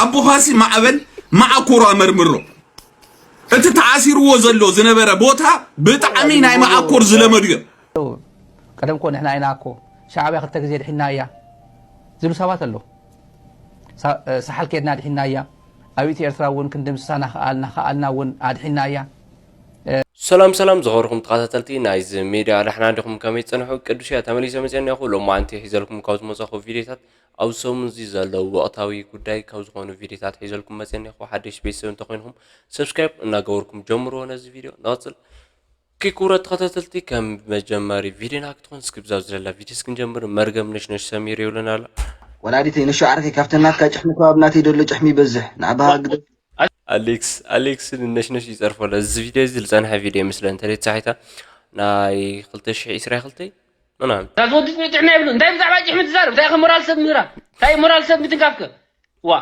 ኣቦኻሲ ማዕበል መዓኮሩ ኣመርምሮ። እቲ ተኣሲርዎ ዘሎ ዝነበረ ቦታ ብጣዕሚ ናይ መዓኮር ዝለመዱ እዮም። ቀደም እኮ ንሕና ኢና እኮ ሻዕብያ ክልተ ግዜ ድሒና እያ ዝብሉ ሰባት ኣለዉ። ሳ- ሳሕል ኬድና ድሒና እያ። ኣብ ኢትዮ ኤርትራ እውን ክንድምስሳ ናኸኣል ናኸኣልና እውን ኣድሒና እያ። ሰላም ሰላም ዝኸበርኩም ተኸታተልቲ ናይዚ ሚድያ፣ ዳሕና ዲኹም? ከመይ ትጸንሑ? ቅዱስ እያ ተመሊሰ መጽአ እኒኹ። ሎማዓንቲ ሒዘልኩም ካብ ዝመጻኹ ቪድዮታት ኣብ ሰሙን እዚ ዘለዉ ወቕታዊ ጉዳይ ካብ ዝኾኑ ቪድዮታት ሒዘልኩም መጽአ እኒኹ። ሓደሽ ቤተሰብ እንተኾይንኩም ሰብስክራይብ እናገበርኩም ጀምርዎ ነዚ ቪድዮ። ንቐጽል። ክቡራት ተኸታተልቲ፣ ከም መጀመሪ ቪድዮና ክትኾን እስኪ ብዛው ዝለላ ቪድዮስ ክንጀምር መርገም ነሽነሽ ሰሚር ይብለና ኣሎ። ወላዲተይ ንሹ ዓርከይ ካብተን ናትካ ጭሕሚ ከባብ ናተይ ደሎ ጭሕሚ ይበዝሕ ንዓባኻ ግደ ኣሌክስ ኣሌክስ ንነሽነሽ ይጸርፎ ኣሎ። እዚ ቪድዮ እዚ ዝጸንሐ ቪድዮ ይመስለ እንተ ደይ ተሳሒታ ናይ ክልተ ሽሕ ዕስራ ክልተ ምናምን። እዛ ዝወዲ ጭሕሚ የብሉ እንታይ ብዛዕባ ጭሕሚ ትዛረብ እንታይ ኢኸ ሞራል ሰብ ምህራ እንታይ ሞራል ሰብ ምትንካፍከ ዋ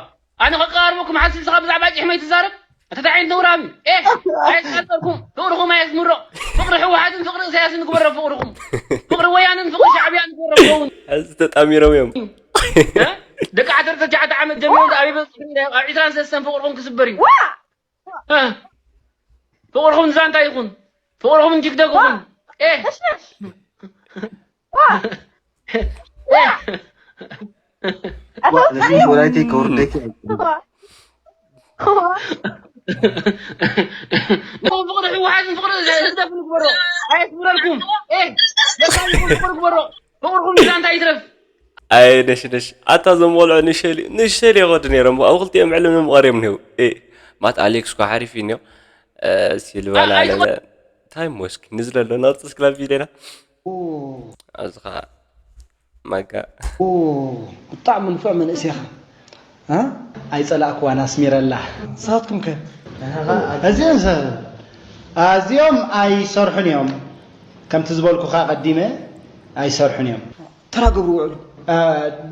ኣነ ከቀራርበኩም ሓስብ ስኻ ብዛዕባ ጭሕመይ ትዛረብ ኣታ እንታይ ዓይነት ነውራም እዩ ኤህ ኣይቃጸልኩም ፍቅርኹም ኣየስምሮ ፍቅሪ ህወሓትን ፍቅሪ ኢሳያስን ግበሮ ፍቅርኹም ፍቅሪ ወያንን ፍቅሪ ሻዕብያን ግበሮ ክኸውን ሕዚ ተጣሚሮም እዮም። ደቂ ዓሰርተ ትሽዓተ ዓመት ጀሚሮም ኣብ ይበፅሑ ኣብ ዕስራን ሰለስተን ፍቅርኹም ክስበር እዩ ፍቅርኹም ዛንታ ይኹን ፍቅርኹም እንዲግደግኹም ኤህ እዚ ወላይተይ ከውርደኪ ፍቅሪ ህወሓትን ፍቅሪ ህግደፍ ንግበሮ ኣየስምረልኩም ኤህ ደሳይኹም ፍቅሪ ግበሮ ፍቅርኹም ዛንታ ይትረፍ ኣይ ነሽነሽ ኣታ ዞም ቆልዑ ንሸሊ ንሸሊ ይኸዱ ነይሮም ኣብ ክልቲኦም ዕልም ንምቐር እዮም ኒው ማት ኣሌክስ ኳ ሓሪፍ እዩ ኒው ሲልቫና ለለ እንታይ ሞስኪ ንዝለሎ ናውፅስ ክላብ ቪድዮና ኣብዚ ከዓ ማጋ ብጣዕሚ ንፉዕ መንእስ ኢኻ ኣይፀላእክዋን ኣስሚረላ ንስኻትኩም ከ እዚኦም ሰብ ኣዚኦም ኣይሰርሑን እዮም ከምቲ ዝበልኩኻ ቀዲመ ኣይሰርሑን እዮም ተራ ገብሩ ውዕሉ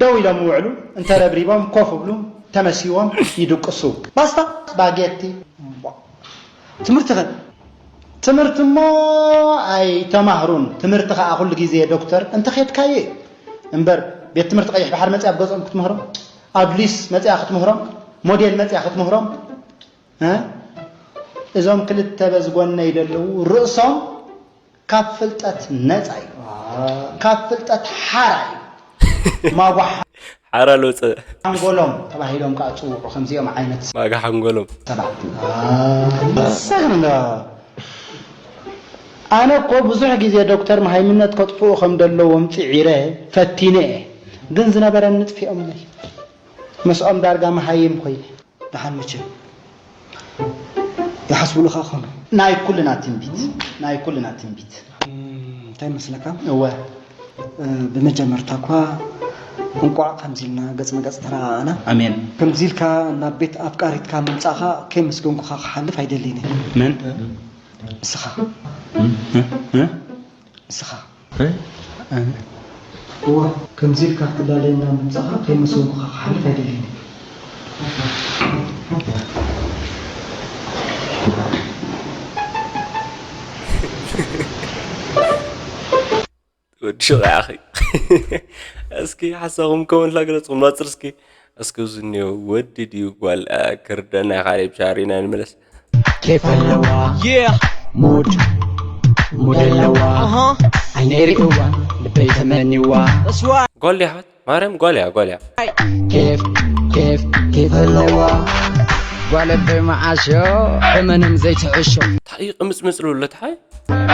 ደው ኢሎም ውዕሉ እንተረብሪቦም ኮፍ ብሉ ተመሲዎም ይድቅሱ ባስታ ስፓጌቲ ትምህርቲ ኸ ትምህርቲ እሞ ኣይተማህሩን ትምህርቲ ኸዓ ኩሉ ግዜ ዶክተር እንተኼድካዮ እዩ እምበር ቤት ትምህርቲ ቀይሕ ባሕሪ መፅያ ኣብ ገዝኦም ክትምህሮም ኣዱሊስ መፅያ ክትምህሮም ሞዴል መፅያ ክትምህሮም እ እዞም ክልተ በዚ ጎነይ ዘለዉ ርእሶም ካብ ፍልጠት ነፃ እዩ ካብ ፍልጠት ሓራ እዩ ማጓ ሓራ ለውፀ ሓንጎሎም ተባሂሎም ከዓ ፅውዑ ከምዚኦም ዓይነት ማጋ ሓንጎሎም ሰባት ሰግር እንዳ ኣነ እኮ ብዙሕ ግዜ ዶክተር መሃይምነት ከጥፍኡ ከም ዘለዎም ፅዒረ ፈቲነ እየ ግን ዝነበረኒ ጥፊኦምለይ ምስኦም ዳርጋ መሃይም ኮይነ ደሓን መቸም ይሓስቡልኻ ኾኑ ናይ ኩልና ትንቢት ናይ ኩልና ትንቢት እንታይ መስለካ እወ ብመጀመርታ እኳ እንቋዕ ከምዚ ኢልና ገጽ ንገጽ ተረኣኣና ኣሜን ከምዚ ኢልካ ናብ ቤት ኣፍቃሪትካ ምምጻእኻ ከይመስገንኩኻ ክሓልፍ ኣይደልን እየ መን ንስኻ ንስኻ እዋ ከምዚ ኢልካ ክትላለየና ምምጻእኻ ከይመስገንኩኻ ክሓልፍ ኣይደልን እየ ወዲ ሸቕ ኣኺ እስኪ ሓሳኹም ኮመንት ላግለጽኩም ናጽር እስኪ እስኪ እዚ እኒኦ ወዲ ድዩ ጓል ክርደና ኢኻ ሬብ ሻሪና ንመለስ ኬፍ ኣለዋ ሙድ ሙድ ኣለዋ ዓይነይ ርእዋ ልበይ ተመኒዋ ጓል ዲያ ሓት ማርያም ጓል እያ ጓል እያ ኬፍ ኬፍ ኬፍ ኣለዋ ጓለበይ መዓሾ እመንም ዘይትዕሾ እንታይ እዩ ቅምፅምፅ ልብሎ ተሓይ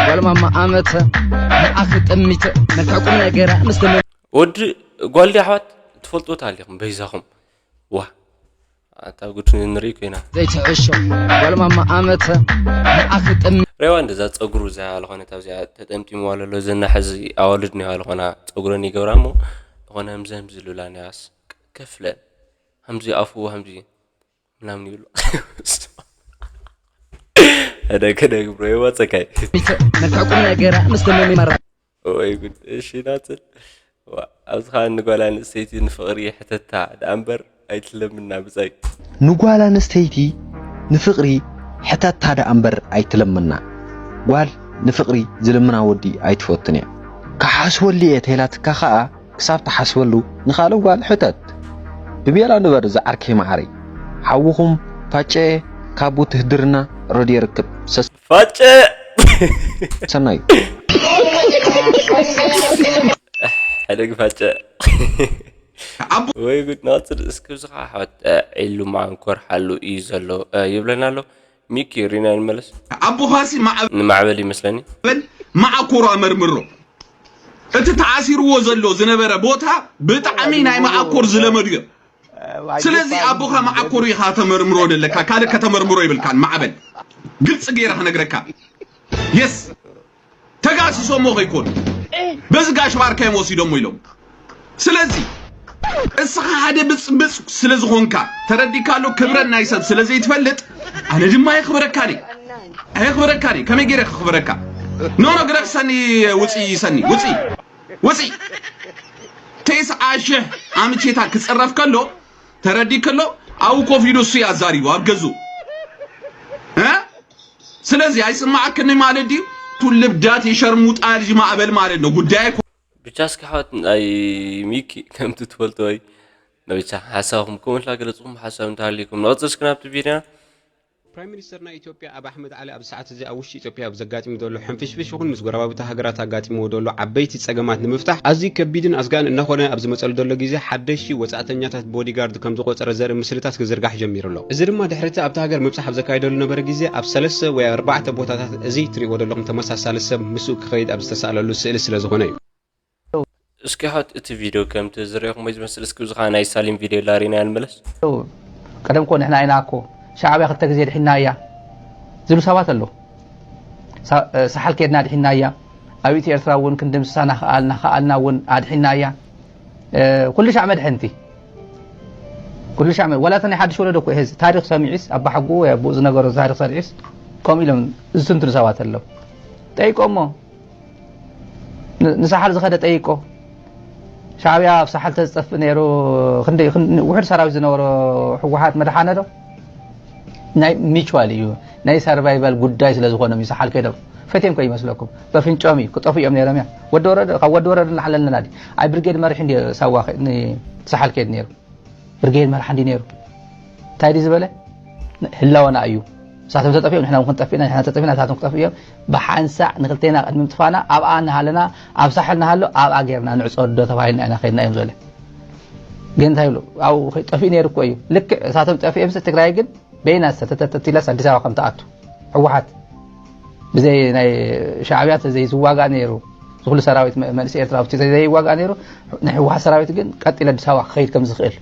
ጓል ማማ ኣመተ ንዓኺ ጠሚተ መልክዕ ቁም ነገራ ምስ ተመ ወዲ ጓል ዲያ ኣሕዋት ትፈልጥዎ ተሃሊኹም በይዛኹም ዋ ኣታ ጉድ ንርኢ ኮይና ዘይትዕሾ ጓል ማማ ኣመተ ንዓኺ ጠሚ ሬዋ እንደዛ ፀጉሩ እዛ ዝኾነት ኣብዚኣ ተጠምጢምዋ ለሎ ዘና ሕዚ ኣዋልድ ኒዋ ዝኾና ፀጉረን ይገብራ እሞ ዝኾነ ህምዚ ህምዚ ልብላ ኒዋስ ከፍለን ሃምዚ ኣፉ ሃምዚ ምናምን ይብሉ ሕደ ከደ ግብሮ የዋፀካይ መልክዕ ቁም ነገራ ምስ ተመሚ መራ ወይ ጉድ እሺ ናፅል ኣብዚ ከዓ ንጓል ኣንስተይቲ ንፍቅሪ ሕተታ ደኣ እምበር ኣይትለምና ብፃይ ንጓል ኣንስተይቲ ንፍቅሪ ሕተታ ደኣ እምበር ኣይትለምና ጓል ንፍቅሪ ዝልምና ወዲ ኣይትፈቱን እያ ክሓስበሉ እየ ተይላትካ ከዓ ክሳብ ትሓስበሉ ንኻልእ ጓል ሕተት ብቤላ ንበር ዝዓርከይ መዓረይ ሓውኹም ፋጨ ካብ ውትህድርና ረድዮ ይርክብ። ሰስ- ፋጨ ሰናዩ። ሕደግ ፋጨ። ወይ ጉድ። ንቐፅል እስኪ። እዚ ከዓ ኣሕዋት ዒሉ መዓንኮር ሓሉ እዩ ዘሎ ይብለና ኣሎ። ሚኪ ሪና ንመለስ። ኣቦኻሲ ማዕበል ንማዕበል ይመስለኒ። ማዓኮር ኣመርምሮ። እቲ ተኣሲርዎ ዘሎ ዝነበረ ቦታ ብጣዕሚ ናይ ማዓኮር ዝለመዱ እዮም። ስለዚ ኣቦኻ ማዓኮር ኢኻ ተመርምሮ ደለካ፣ ካልእ ከተመርምሮ ይብልካን። ማዕበል ግልፂ ገይረ ክነግረካ። የስ ተጋሲሶሞ ከይኮኑ በዚ ጋሽ ባርካ እዮም ወሲዶሞ ኢሎም። ስለዚ እስኻ ሓደ ብፅብፅ ስለ ዝኾንካ ተረዲካ ኣሎ። ክብረት ናይ ሰብ ስለ ዘይትፈልጥ ኣነ ድማ የኽብረካ ነይ ኣየኽብረካ ነይ ከመይ ገይረ ክኽብረካ? ኖ ኖ ግረፍ ሰኒ ውፂ ሰኒ ውፂ ውፂ ተስዓ ሽሕ ኣምቼታ ክፅረፍ ከሎ ተረዲክ ከሎ ኣብኡ ኮፍ ኢሉ እሱ እዩ ኣዛሪቡ ኣብ ገዝኡ እ ስለዚ ኣይስማዓክኒ ማለት ድዩ? ቱልብዳት የሸርሙጣ ልጅ ማዕበል ማለት ነው ጉዳይ ብቻ እስኪ ኣሕዋት ናይ ሚኪ ከምቲ ትፈልጥዎ እዩ። ብቻ ሓሳብኩም ኮመንት ላገለፅኩም ሓሳብ እንተሃልይኩም ንቐፅል እስኪ ናብቲ ቪድዮና። ፕራይም ሚኒስተር ናይ ኢትዮጵያ ኣብ ኣሕመድ ዓሊ ኣብዚ ሰዓት እዚ ኣብ ውሽጢ ኢትዮጵያ ኣብ ዘጋጢሙ ዘሎ ሕንፍሽፍሽ ይኹን ምስ ጎረባብቲ ሃገራት ኣጋጢምዎ ዘሎ ዓበይቲ ጸገማት ንምፍታሕ ኣዝዩ ከቢድን ኣስጋእን እናኾነ ኣብ ዝመጸሉ ዘሎ ግዜ ሓደሽቲ ወጻእተኛታት ቦዲጋርድ ከም ዝቖጸረ ዘርኢ ምስልታት ክዝርጋሕ ጀሚሩ ኣሎ። እዚ ድማ ድሕሪ እቲ ኣብታ ሃገር ምብጻሕ ኣብ ዘካየደሉ ነበረ ግዜ ኣብ ሰለስተ ወይ ኣርባዕተ ቦታታት እዚ ትርእይዎ ዘለኹም ተመሳሳሊ ሰብ ምስኡ ክኸይድ ኣብ ዝተሳእለሉ ስእሊ ስለ ዝኾነ እዩ። እስኪ ሓት እቲ ቪድዮ ከምቲ ዝረኹሞ ዝመስል እስኪ ብዝኻ ናይ ሳሊም ቪድዮ ላሪና ያልመለስ ቀደም ኮ ንሕና ኢና እኮ ሻዕብያ ክልተ ግዜ ድሒና እያ ዝብሉ ሰባት ኣለዉ። ሳ- ሳሕል ኬድና ድሒና እያ። ኣብ ኢትዮ ኤርትራ እውን ክንድምስሳ ናኸኣልና ከኣልና እውን ኣድሒና እያ። ኩሉ ሻዕ መድሐንቲ ኩሉ ሻዕ መ- ዋላ እተን ናይ ሓድሽ ወለዶ እኮ ይሄ ታሪክ ሰሚዒስ ኣባሓጉ ወይ ኣቦኡ ዝነገሮ ታሪክ ሰሪዒስ ከምኡ ኢሎም ዝትንትኑ ሰባት ኣለዉ። ጠይቆሞ ንሳሓል ዝኸደ ጠይቆ ሻዕብያ ኣብ ሳሓል ተዝጠፍእ ነይሩ ውሑድ ሰራዊት ዝነበሮ ህወሓት መድሓነ ዶ ናይ ሚቹዋል እዩ ናይ ሰርቫይቫል ጉዳይ ስለ ዝኾኖም እዩ ሳሓል ከይዶም ፈትዮም ከይመስለኩም በፍንጮም እዩ ክጠፉ እዮም ነይሮም እያ ወዲ ወረደ ካብ ወዲ ወረደ ንላዕለልና ዲ ኣይ ብርጌድ መሪሒ እንዲ ሳዋ ሳሓል ከይድ ነይሩ ብርጌድ መርሓ እንዲ ነይሩ እንታይ ድዩ ዝበለ ህላወና እዩ እሳቶም ተጠፊኦም ንሕና እውን ክንጠፍእና ንሕና ተጠፊእና እሳቶም ክጠፍኡ እዮም ብሓንሳእ ንክልቴና ቅድሚ ምጥፋእና ኣብኣ እናሃለና ኣብ ሳሕል እናሃሎ ኣብኣ ጌርና ንዕፀ ወዶ ተባሂልና ኢና ከድና እዮም ዝበለ ግን እንታይ ይብሉ ኣብኡ ጠፊኡ ነይሩ እኮ እዩ ልክዕ እሳቶም ጠፊኦምስ ትግራይ ግን በይና ሰተተተት ኢላስ ኣዲስ ኣበባ ከም ትኣቱ ህወሓት ብዘይ ናይ ሻዕብያ ተዘይዝዋጋእ ነይሩ ዝኩሉ ሰራዊት መንእሰይ ኤርትራ ኣብቲ ዘይዋጋእ ነይሩ ናይ ህወሓት ሰራዊት ግን ቀጥ ኢለ ኣዲስ ኣበባ ክኸይድ ከም ዝኽእል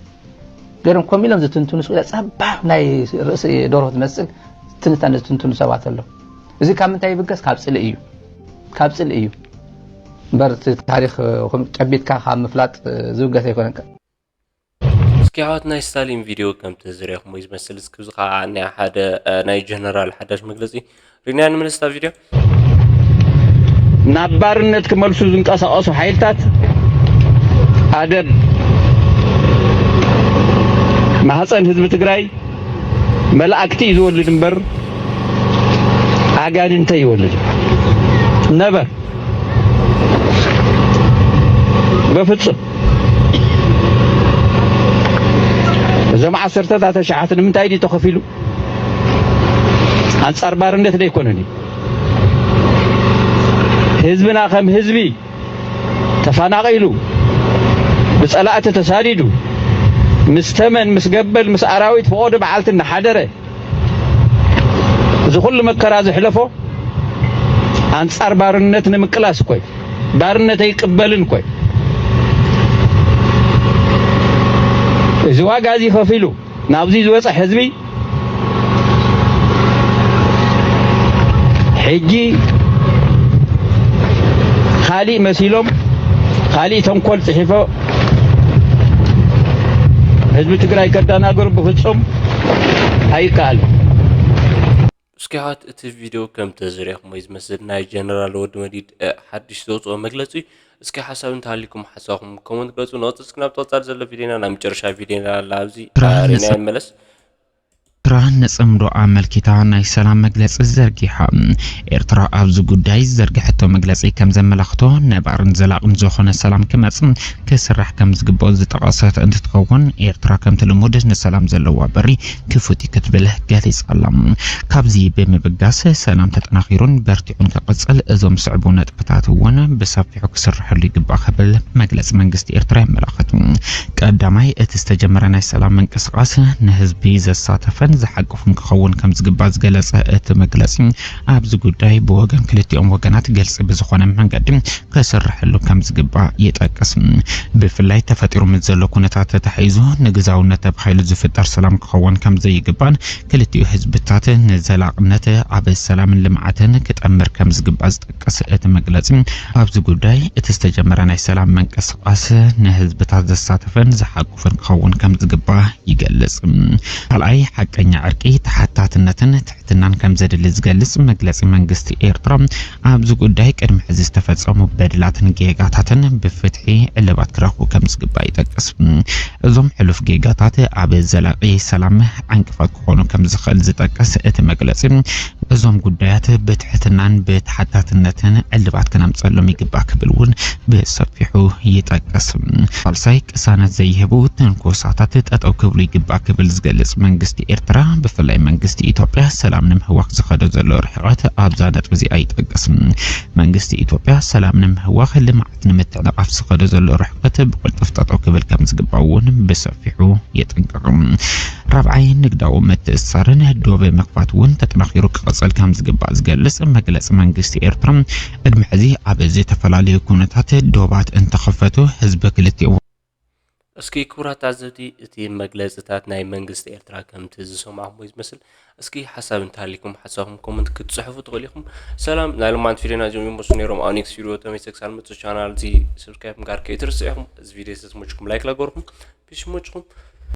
ገይሮም ከም ኢሎም ዝትንትኑ ስለ ጸባብ ናይ ርእሲ ደርሆ ትመስል ትንታነ ዝትንትኑ ሰባት ኣለዉ። እዚ ካብ ምንታይ ይብገስ? ካብ ጽልኢ እዩ። ካብ ጽልኢ እዩ እምበር እቲ ታሪኽ ጨቢጥካ ካብ ምፍላጥ ዝብገስ ኣይኮነን። እስኪ ኣሕዋት ናይ ስታሊን ቪድዮ ከምቲ ዝረኹሞ ዝመስል እስኪ እዚ ከዓ ናይ ሓደ ናይ ጀነራል ሓዳሽ መግለፂ ሪና ንምልስታ ቪድዮ ናብ ባርነት ክመልሱ ዝንቀሳቐሱ ሓይልታት ኣደብ ማህፀን ህዝቢ ትግራይ መላእክቲ እዩ ዝወልድ እምበር ኣጋንንተ ይወልድ ነበር በፍፁም እዞም ዓሰርተታት ኣሽሓት ንምንታይ ድዩ ተኸፊሉ ኣንጻር ባርነት ዘይኮነን እዩ ህዝብና ከም ህዝቢ ተፈናቒሉ ብጸላእቲ ተሳዲዱ ምስ ተመን ምስ ገበል ምስ ኣራዊት ፈቖዶ በዓልቲ እናሓደረ እዚ ኩሉ መከራ ዘሕለፎ ኣንጻር ባርነት ንምቅላስ እኮ እዩ። ባርነት ኣይቅበልን እኮ እዩ። እዚ ዋጋ እዚ ከፊሉ ናብዚ ዝበፅሕ ህዝቢ ሕጂ ካሊእ መሲሎም ካሊእ ተንኮል ፅሒፎ ህዝቢ ትግራይ ከደናገሩ ብፍፁም ኣይከኣልን። እስኪ ኣሕዋት እቲ ቪድዮ ከም ተዝሪእኹሞ እዩ ዝመስል ናይ ጀነራል ወዲ መዲድ ሓድሽ ዘውፅኦ መግለፂ እዩ። እስኪ ሓሳብ እንተሃሊኩም ሓሳብኩም ኮመንት ግለፁ። ንቐፅል እስኪ ናብ ተቐፃሊ ዘሎ ቪድዮና ናብ መጨረሻ ቪድዮና ላብዚ ሪና ይመለስ። ኤርትራ ንጽምዶ ኣመልኪታ ናይ ሰላም መግለጺ ዘርጊሓ። ኤርትራ ኣብዚ ጉዳይ ዝዘርግሐቶ መግለጺ ከም ዘመላኽቶ፣ ነባርን ዘላቕን ዝኾነ ሰላም ክመጽእ ክስራሕ ከም ዝግብኦ ዝጠቐሰት እንትትኸውን፣ ኤርትራ ከምቲ ልሙድ ንሰላም ዘለዋ በሪ ክፉት እዩ ክትብል ገሊጻ ኣላ። ካብዚ ብምብጋስ፣ ሰላም ተጠናኺሩን በርቲዑን ክቕጽል እዞም ዝስዕቡ ነጥብታት እውን ብሰፊሑ ክስርሐሉ ይግባእ ክብል መግለጺ መንግስቲ ኤርትራ የመላኽት። ቀዳማይ፣ እቲ ዝተጀመረ ናይ ሰላም ምንቅስቓስ ንህዝቢ ዘሳተፈን ዝሓቅፉን ክኸውን ከም ዝግባእ ዝገለጸ እቲ መግለጺ፣ ኣብዚ ጉዳይ ብወገን ክልቲኦም ወገናት ግልጺ ብዝኾነ መንገዲ ክስርሐሉ ከም ዝግባእ ይጠቅስ። ብፍላይ ተፈጢሩ ምስ ዘሎ ኩነታት ተታሒዙ ንግዛውነት ተባሂሉ ዝፍጠር ሰላም ክኸውን ከም ዘይግባን ክልቲኡ ህዝብታት ንዘላቕነት ኣብ ሰላምን ልምዓትን ክጠምር ከም ዝግባእ ዝጠቅስ እቲ መግለጺ፣ ኣብዚ ጉዳይ እቲ ዝተጀመረ ናይ ሰላም ምንቅስቓስ ንህዝብታት ዘሳተፈን ዝሓቁፍን ክኸውን ከም ዝግባእ ይገልጽ። ካልኣይ፣ ሓቀኛ ዕርቂ፣ ተሓታትነትን ትሕትናን ከም ዘድሊ ዝገልጽ መግለጺ መንግስቲ ኤርትራ፣ ኣብዚ ጉዳይ ቅድሚ ሕዚ ዝተፈጸሙ በደላትን ጌጋታትን ብፍትሒ ዕልባት ክረኽቡ ከም ዝግባእ ይጠቅስ። እዞም ሕሉፍ ጌጋታት ኣብ ዘላቒ ሰላም ዕንቅፋት ክኾኑ ከም ዝኽእል ዝጠቅስ እቲ መግለጺ፣ እዞም ጉዳያት ብትሕትናን ብተሓታትነትን ዕልባት ክነምጸሎም ይግባእ ክብል እውን ብሰፊሑ ይጠቅስ። ሳልሳይ፣ ቅሳነት ዘይህቡ ትንኮሳታት ጠጠው ክብሉ ይግባእ ክብል ዝገልጽ መንግስቲ ኤርትራ፣ ብፍላይ መንግስቲ ኢትዮጵያ ሰላም ንምህዋኽ ዝኸዶ ዘሎ ርሕቀት ኣብዛ ነጥቢ እዚኣ ይጠቅስ። መንግስቲ ኢትዮጵያ ሰላም ንምህዋኽ፣ ልምዓት ንምትዕንቓፍ ዝኸዶ ዘሎ ርሕቀት ብቕልጡፍ ጠጠው ክብል ከም ዝግባእ እውን ብሰፊሑ የጠንቅቕ። ራብዓይ፣ ንግዳዊ ምትእስሳርን ዶብ ምኽፋት እውን ተጠናኺሩ ክቕጽል ከም ዝግባእ ዝገልጽ መግለጺ መንግስቲ ኤርትራ፣ ቅድሚ ሕዚ ኣብ ዝተፈላለዩ ኩነታት ዶባት እንተኸፈቱ ህዝቢ ክልቲኡ። እስኪ ክቡራት ታዘብቲ፣ እቲ መግለጽታት ናይ መንግስቲ ኤርትራ ከምቲ ዝሰማዕኹሞ እዩ ዝመስል። እስኪ ሓሳብ እንተሃሊኩም ሓሳብኩም ኮመንት ክትጽሕፉ ትኽእሉ ኢኹም። ሰላም፣ ናይ ሎማዓንቲ ቪድዮና እዚኦም ይመስሉ ነይሮም። ኣብ ኔክስት ቪድዮ ተመልሰ ክሳብ ንመጽእ ቻናል እዚ ሰብስክራይብ ምግባር ከይትርስዑ ኢኹም። እዚ ቪድዮ ዝተመችኩም ላይክ ላገርኩም። ፒስ ይመችኩም።